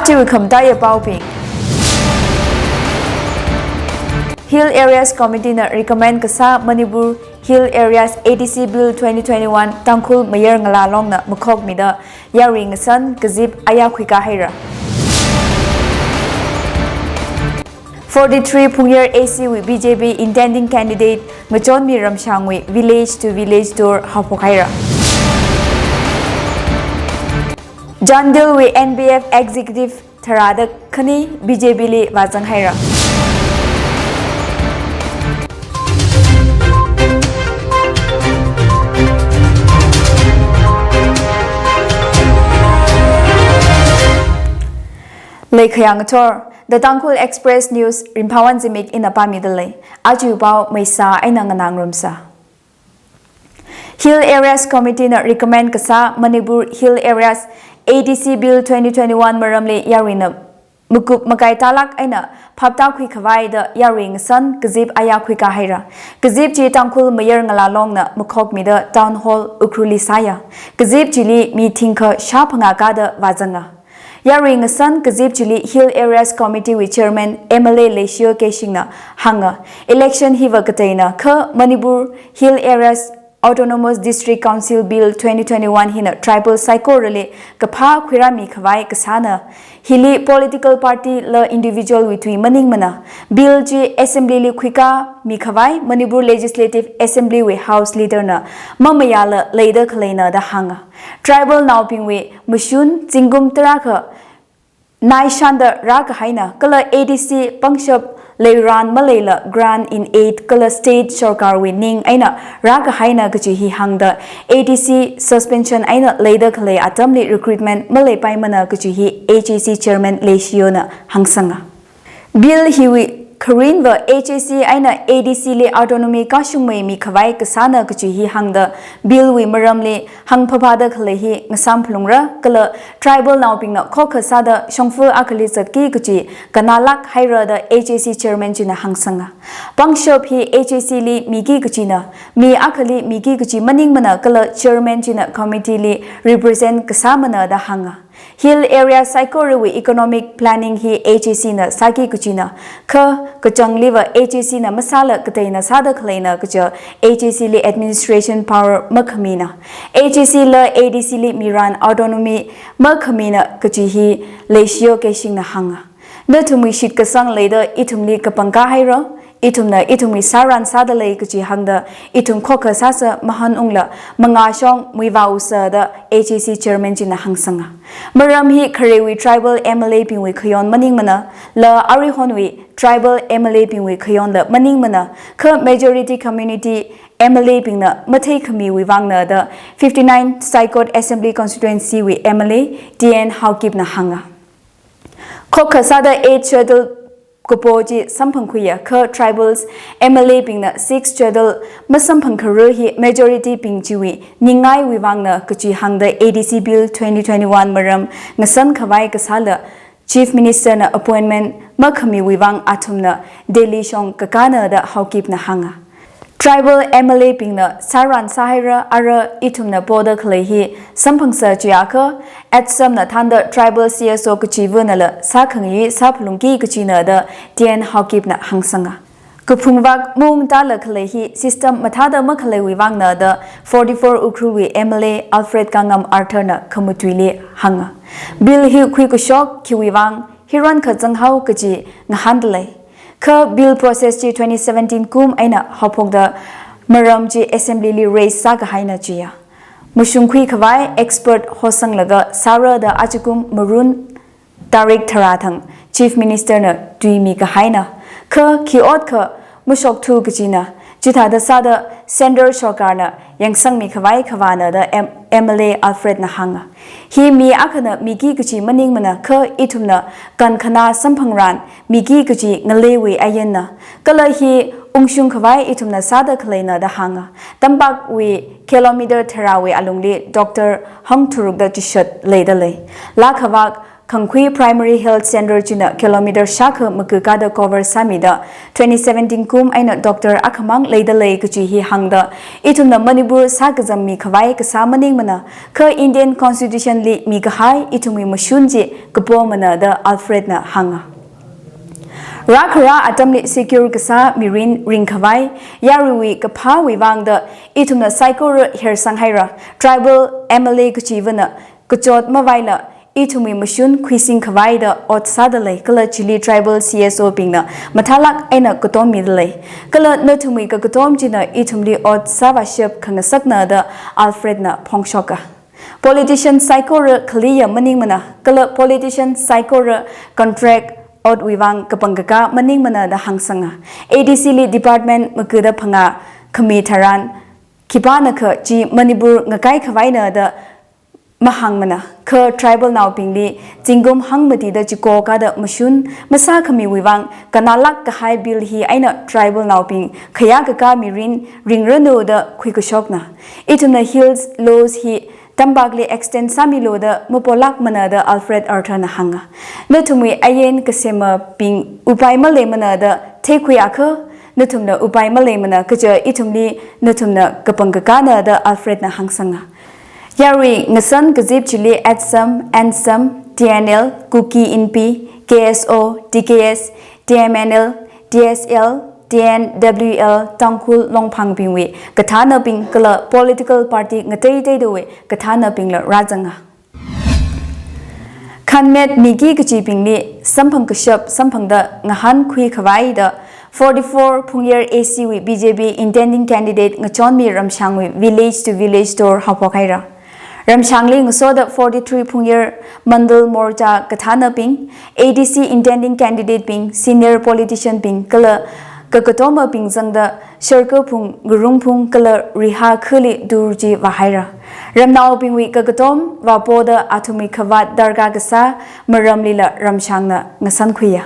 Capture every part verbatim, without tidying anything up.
Chiwui khamataiya paobing. Hill Areas Committee na recommend kasā Manipur Hill Areas A D C Bill twenty twenty-one Tangkhul mayar ngalā longna makhokmida yarui ngasan kazip aya khuikā haira. Forty-three Phungyar A C wui B J P intending candidate Ngachonmi Ramshangwui village to village tour haophok haira. Chandel wui N P F executive tharāda khani B J P li vāzang haira. Leikhayang athor, The Tangkhul Express News, Rinphawon Zimik ina pāmida lei. Aja pao maisa eina nganā ngarumsa. Hill Areas Committee na recommend kasā Manipur Hill Areas A D C Bill twenty twenty-one maramli yaruina makup makai tālāk eina phaptākhui khavai da yarui ngasan kazip aya khuikā haira. Kazip chi Tangkhul mayar ngalā longna makhokmida Town Hall Ukhrulli sāya. Kazip chili mi thingkha shāphangā kāda vāzanga. Yarui ngasan kazip chili Hill Areas Committee wui Chairman M L A Leishiyo Keishingna hānga, election hiva kateina kha Manipur Hill Areas Autonomous District Council Bill twenty twenty-one hina tribal saikorali kaphā khuirāmi khavai kasāna. Hili political party la individual wui tui maningmana. Bill chi assembly li khuikāmi khavai Manipur Legislative Assembly wui House Leader na mamayāla leida khaleina da hānga. Tribal naobingwui mashun zingkum tarākha naishanda rākahaina, kala A D C pangshap leiran maleila grant in aid kala state sarkarwui ning eina rākahaina kaji hi hāngda A D C suspension eina leida khalei atamli recruitment maleipaimana kaji hi H A C Chairman Leishiyona hāngsanga. Bill hiwui kharinva H A C eina A D C li autonomy kashungmei mikhavai kasāna kaji hi hāngda bill wui maramli hāngphaphāda khalei hi ngasāmphalungra kala tribal naobingna khokha sāda shongfa akhali zatki kaji kannalāk haira da H A C chairman china hāngsanga. Pangshap hi H A C li miki kajina, mi akhali miki kaji maningmana kala chairman china committee li represent kasāmana da hānga. Hill area saikorawui economic planning hi H A C na sāki kajina, kha kachāngliva H A C na masāla kateina sāda khaleina kaja H A C li administration power makhamina. H A C la A D C li miran autonomy makhamina kaji hi Leishiyo Keishingna hānga. Nathumwui shitkasang leida ithumli kapangkā haira, ithumna ithumwui sāran sāda lei kaji hāngda ithum khokha sāsa mahānungla mangāshong muivāusa da H A C chairman china hāngsanga. Maram hi kharewui tribal M L A bingwui khayon maningmana, la arihonwui tribal M L A bingwui khayonla maningmana, kha majority community M L A bingna matheikhamiwui vangna da fifty-nine Saikot Assembly Constituency wui M L A T N Haokipna hānga. Khokha sāda eighth schedule kapo chi samphangkhuiya, kha tribals M L A bingna sixth schedule masamphangkharar hi majority bing chiwui ningngaiwui vangna kaji hāngda A D C Bill twenty twenty-one maram ngasan khavai kasāla Chief Minister na appointment makhamiwui vang athumna Delhi shong kakāna da Haokipna hānga. Tribal M L A bingna sāran sāhaira, ara ithumna poda khalei hi samphangsa chiakha, ATSUM na thānda tribal C S O kachivānala sākhangayi sāphalungki kajina da T N Haokipna hāngsanga. Kaphungvak maungtāla khalei hi system mathāda makhaleiwui vangna da forty-four Ukhrulwui M L A Alfred Kangam Arthur na khamatuili hānga. Bill hi khuikashok khiwui vang hiran kazanghao kaji ngahānda lei. Kha bill process chi twenty seventeen kum eina haophokda maram chi assembly li raise sākahaina chiya. Mashungkhui khavai expert hosanglaga sāra da ajakum Marun tarik tharā thang Chief Minister na tuimi kahaina. Kha khi ot kha mashokthu kajina, chithāda sāda Centre sarkarna yangsangmi khavai khavāna da M-, M L A Alfred na hānga. Hi mi akhana miki kaji maningmana, kha ithumna kankhanā samphangran miki kaji ngaleiwui ayanna. Kala hi ungshung khavai ithumna sāda khaleina da hānga. Tampakwui kilometer tharāwui alungli doctor hangtharuk da chishat leida lei. Laa khavak Khangkhui Primary Health Centre china kilometer shākha makakada cover sāmida, twenty seventeen kum eina doctor akhamang leidalei kachi hi hāngda, ithumna Manipur sākazam mikhavai kasā maningmana, kha Indian Constitution li mikahai ithumwui mashun chi kapomana da Alfred na hānga. Rākhara atamli secure kasā mirin ringkhavai, yaruiwui kaphāwui vangda ithumna saikora hersang haira, tribal M L A kachivana kachot mavaila, ithumwui mashun khuising khavai da ot sādalei, kala chili tribal C S O bingna mathālāk eina katom midalei. Kala nathumwui kakatom china ithumli ot sāvāshap khangasakna da Alfred na phongshoka. Politician saikora khaliya maningmana, kala politician saikora contract otwui vang kapangkaka maningmana da hāngsanga. A D C li department makada phangā khami tharan, khipānakha chi Manipur ngakai khavaina da mahāngmana, kha tribal naobingli zingkum hangmatida chiko kada mashun masākhamiwui vang, kanalāk kahai bill hi eina tribal naobing khayākaka mirin ringranu da khuikashokna. Ithumna hills laws hi tampakli extend sāmilu da mapolākmana da Alfred Arthur na hānga. Nathumwui ain kasemabing upai maleimana da theikhuiakha, nathumna upai maleimana kaja ithumli nathumna kapangkakana da Alfred na hāngsanga. Yarui ngasan kazip chili ATSUM, ANSAM, T N L, Kuki Inpi, K S O, T K S, T M N L, T S L, T N W L, Tangkhul Longphangbingwui kathānabing kala political party ngateiteidawui kathānabingla rāzanga. Khanmet miki kachibingli samphang kashap samphangda ngahānkhui khavai da forty-four Phungyar A C wui B J P intending candidate Ngachonmi Ramshangwui village to village tour haophok haira. Ramshangli ngasoda forty-three Phungyar Mandal Morcha kathānabing, A D C intending candidate bing, senior politician bing kala kakatomabing zangda Sharkaphung, Ngarungphung kala Riha khali tour chi vāhaira. Ramnaobingwui kakatom vāpoda athumwui khavāt darkar kasā maramlila Ramshangna ngasankhuiya.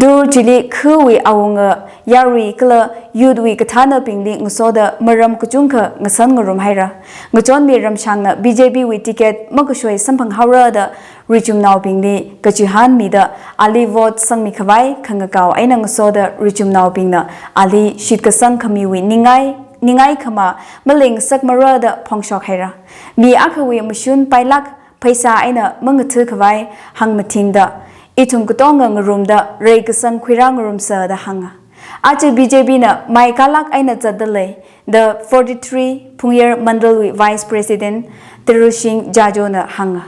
Tour chili khawui awunga yarui kala youth wui kathānabingli ngasoda maram kachungkha ngasan ngarum haira. Ngachonmi Ramshangna B J P wui ticket makashoi samphang haora da richumnaobingli kachihān mida ali vote sangmi khavai khangakao eina ngasoda richumnaobingna ali shitkasang khamiwui ningai, ningai khama maling sakmara da phongshok haira. Mi akhawui mashun pailāk pheisā eina mangatha khavai hāngmathinda, ithum katonga ngarumda reikasang khuirā ngarumsa da hānga. Aja B J P na maikalāk eina zatdalei da forty-three Phungyar Mandal wui Vice President Terushing Jajo na hānga.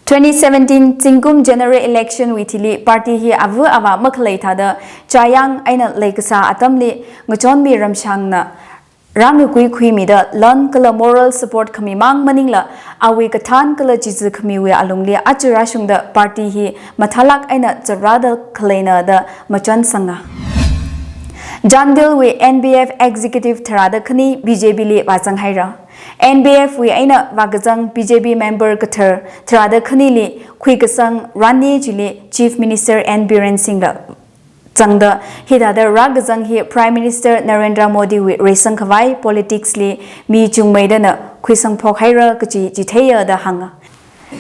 Twenty seventeen zingkum general election wui thili party hi ava avā makhalei thāda chayang eina leikasā atamli Ngachonmi Ramshangna rāngakui khuimida lan kala moral support khamimang maningla awui kathān kala chizi khamiwui alungli aja rāshungda party hi mathālāk eina zatrāda khaleina da machansanga. Chandel wui N P F executive tharāda khani B J P li vāzang haira. N P F wui eina vākazang B J P member kathar tharāda khanili khuikasang ranni chili Chief Minister N Biren Singh la zangda, hithāda rākazang hi Prime Minister Narendra Modi wui reisang khavai politics li mi chungmeidana khuisangphok haira kachi chitheiya da hānga.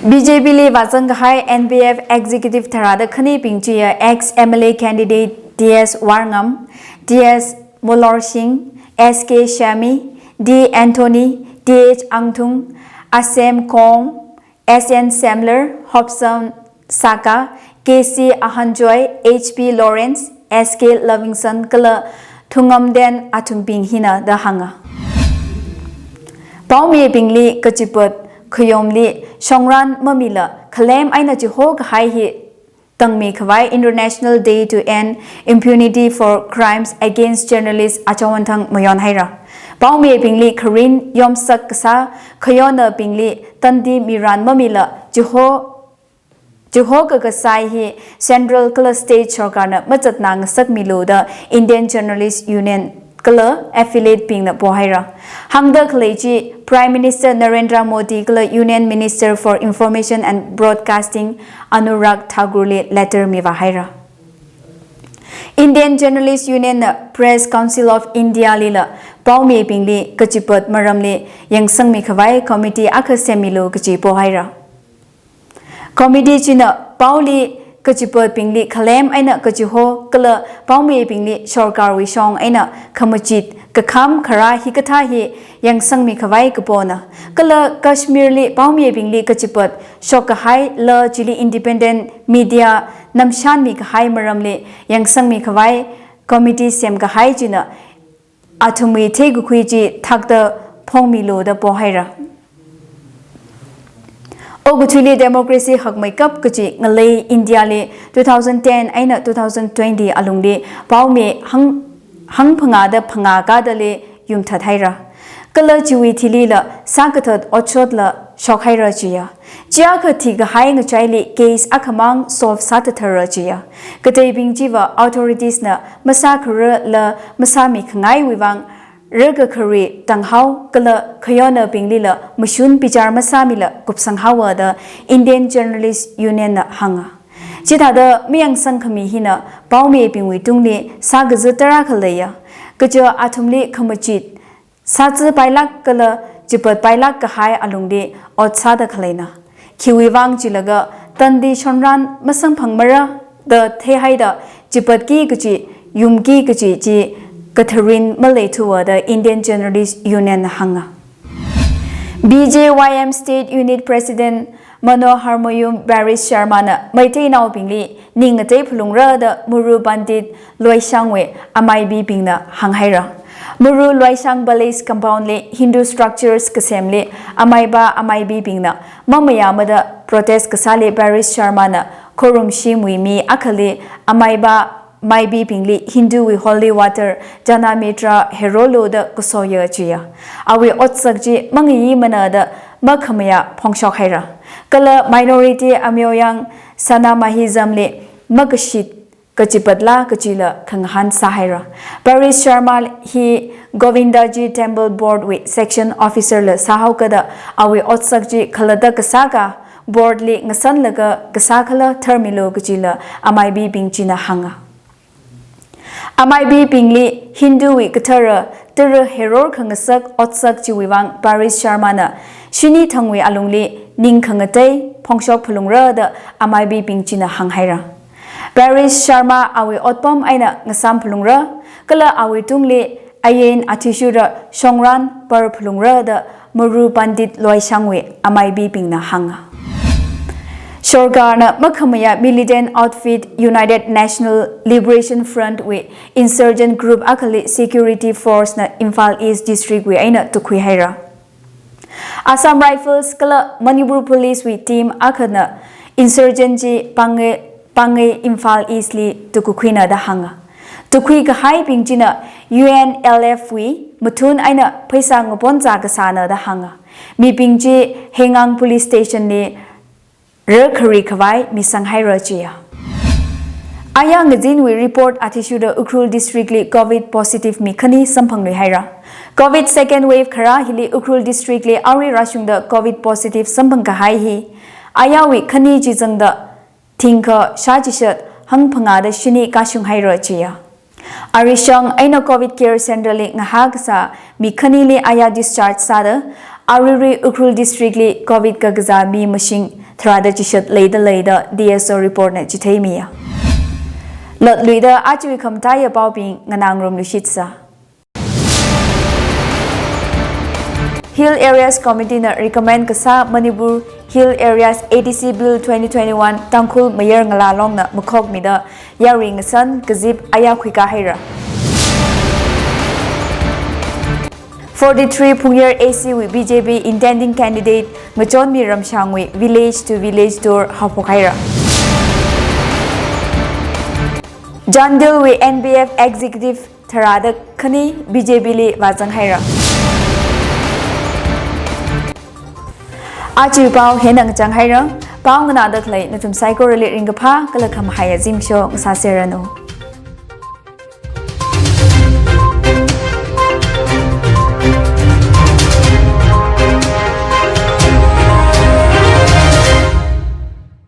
B J P li vāzang kahai N P F executive tharāda khanibing chiya ex M L A candidate T S Warngam, T S Molor Singh, S K Shami, D Anthony, T H Angthung, Asem Kong, S N Semler, Hopson Saka, K C Ahanjoy, H P Lawrence, S K Lovingson kala Thungamden Athumbing hina da hānga. Paomibingli kachipot khayomli shongran mamila khalem eina chiho kahai hi tangmi khavai International Day to End Impunity for Crimes Against Journalists Achawanthang mayon haira. Paomibingli kharin yomsak kasā khayonabingli tandi miran mamila chiho, chiho kakasai hi central kala state sorkarna mazatna ngasakmilu da Indian Journalist Union kala affiliate bingna pohaira. Hāngda khalei chi Prime Minister Narendra Modi kala Union Minister for Information and Broadcasting Anurag Thakur li letter mivāhaira. Indian Journalist Union na Press Council of India lila paomibingli kachipot maramli yangsangmi khavai committee akha semmilu kachi pohaira. Committee china paoli kachipatbingli khalem eina kachiho kala paomibingli sorkarwui shong eina khamachit kakham kharā hikathā hi yangsangmi khavai kapona. Kala Kashmir li paomibingli kachipat shok kahai laa chili independent media namshanmi kahai maramli yangsangmi khavai committee sem kahai china athumwui theikakhui chi thakta phongmilu da pohaira. Okathuili democracy hakmeikap kachi ngalei India li two thousand ten eina two thousand twenty alungli paomi hang, hangphangā da phangā kadali yumthat haira. Kala chiwui thilila sākathat otshotla shok haira chiya. Chiakha thikahai ngachaili case akhamang solve sāthathara chiya. Kateibing chiva authorities na masākhararla masāmi khangaiwui vang rakakhari tanghao kala khayonabinglila mashun bichar masāmila kupsanghaowa da Indian Journalist Union na hānga. Chithāda mayangsangkhami hina paomibingwui tungli sākaza tarākha leiya. Kaja athumli khamachit sāchipailāk kala chipatpailāk kahai alungli ot sāda khaleina. Khiwui vang chilaga tandi shonran masamphangmara da theihaida chipatki kachi, yumki kachi chi katharin maleithuwa da Indian Journalist Union na hānga. B J Y M State Unit President Manoharmayum Paresh Sharma na Meiteinaobingli ning ngatei phalungra da Muru Pandit Loishangwui amaibibingna hānghaira. Muru Loishang Palace Compound li Hindu structures kasemli amaipa amaibibingna mamayāmada protest kasāli Paresh Sharma na khorumshimwui mi akhali amaipa maibibingli Hinduwui holy water Janamitra herolu da kasoya chiya. Awui otsak chi mangayimana da makhamayā phongshok haira. Kala minority amyoyang Sanamahism li makashit kachipatla kachila khangahān sāhaira. Paresh Sharma hi Govindaji Temple Board wui section officer la sāhaokada awui otsak chi khalatta kasākha board li ngasanlaga kasā khala tharmilu kachila amaibibing china hānga. Amaibibingli Hinduwui kathara tara heror khangasak otsak chiwui vang Paresh Sharma na shini thangwui alungli ning khangatei phongshok phalungra da amaibibing china hānghaira. Paresh Sharma awui otpam eina ngasam phalungra, kala awui tungli ain athishurda shongran par phalungra da Muru Pandit Loishangwui amaibibingna hānga. Sorkarna makhamayā militant outfit United National Liberation Front wui insurgent group akhali security force na Imphal East District wui eina tukhui haira. Assam Rifles kala Manipur Police wui team akhana insurgent chi pāngngai, pāngngai Imphal East li tukakhuina da hānga. Tukhui kahaibing china U N L F wui mathun eina pheisā ngaponcha kasāna da hānga. Mibing chi Heingang Police Station li rakhari khavai misang haira chiya. Aya ngazinwui report athishurda Ukhrul District li covid positive mi khani samphangluihaira. Covid second wave kharā hili Ukhrul District li arui rāshungda covid positive samphang kahai hi ayawui khani chi zangda thingkha shāchishat hangphangā da shini kashung haira chiya. Arishang eina covid care center li ngahā kasā mi khanili aya discharge sāda, aruirui Ukhrul District li covid kakazā mi mashing tharāda chishat leida lei da D S O report na chitheimiya. Latluida achiwui khamataiya paobing nganāngarumluishitsa. Hill Areas Committee na recommend kasā Manipur Hill Areas A D C Bill twenty twenty-one Tangkhul mayar ngalā longna makhokmida yarui ngasan kazip aya khuikā haira. Forty-three Phungyar A C wui B J P intending candidate Ngachonmi Ramshangwui village to village tour haophok haira. Chandel wui N P F executive tharāda khani B J P li vāzang haira. Achi pao hina ngachang haira, pao nganāda khalei nathum saikorali ringkaphā kala khamahaiya zimiksho ngasāserranu.